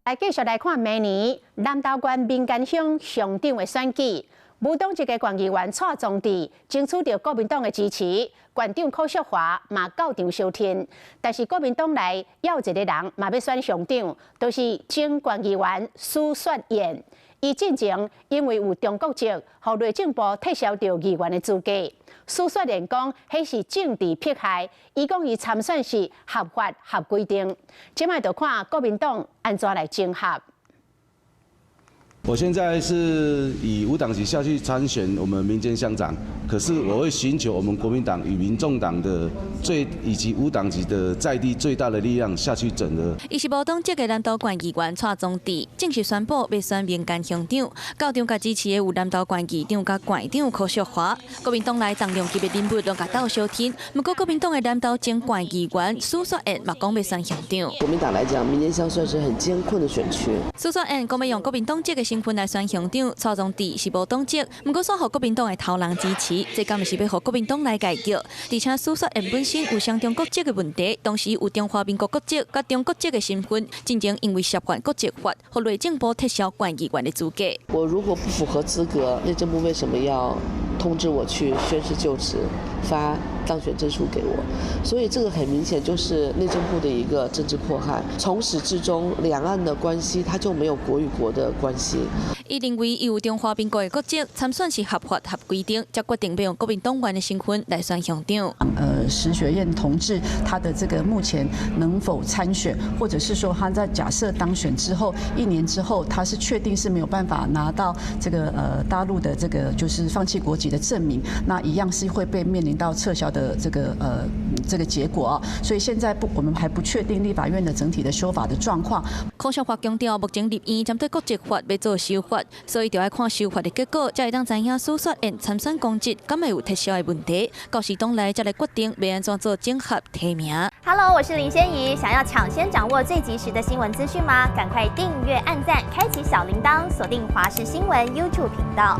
來繼續來看明年南投縣民間鄉鄉長的選舉，無黨籍的縣議員蔡宗智爭取著國民黨的支持，縣長柯淑華嘛到場相挺。但是國民黨內猶有一個人嘛欲選鄉長，就是前縣議員許雪燕。伊進前因為有中國籍，予內政部撤銷著議員的資格。許雪燕講，彼是政治迫害。伊講伊參選是合法合規定。這擺就看國民黨按怎來整合。我現在是以無黨籍下去參選我們民間鄉長，可是我會尋求我們國民黨與民眾黨的最以及無黨籍的在地最大的力量下去整合。伊是無黨籍的南投縣議員蔡宗智，正式宣布欲選民間鄉長，到場共支持的有南投縣議長佮縣長柯淑華，國民黨內重量級的人物攏共鬥相挺。毋過國民黨的南投前縣議員許雪燕嘛講欲選鄉長。國民黨來講，民間鄉算是很艱困的選區。許雪燕講欲用國民黨籍的身份來選鄉長，蔡宗智是無黨籍，毋過煞予國民黨的頭人支持，這敢毋是欲予國民黨來共叫？而且許雪燕本身有雙重國籍的問題，同時有中華民國國籍佮中國籍的身份，進前因為涉犯國籍法，予內政部撤銷縣議員的資格。我如果不符合資格，內政部為什麼要通知我去宣誓就職，發當選證書給我？所以這個很明顯就是內政部的一個政治迫害。從始至終，兩岸的關係它就沒有國與國的關係。伊認為伊有中華民國的國籍，參選是合法合規定，才決定欲用國民黨員的身份來選鄉長。石學燕同志，他的這個目前能否參選，或者是說他在假設當選之後一年之後，他是確定是沒有辦法拿到這個大陸的這個就是放棄國籍的證明，那一樣是會被面臨到撤銷的這個結果啊。所以現在不，我們還不確定立法院的整體的修法的狀況。柯淑華強調，目前立院針對國籍法欲做修法，所以就愛看修法的結果，才會當知影許雪燕參選公職敢會有撤銷的問題。到時黨內才來決定欲按怎做整合提名。 Hello，我是林仙怡，想要搶先掌握最及時的新聞資訊嗎？趕快訂閱、按讚、開啟小鈴鐺，鎖定華視新聞 YouTube 頻道。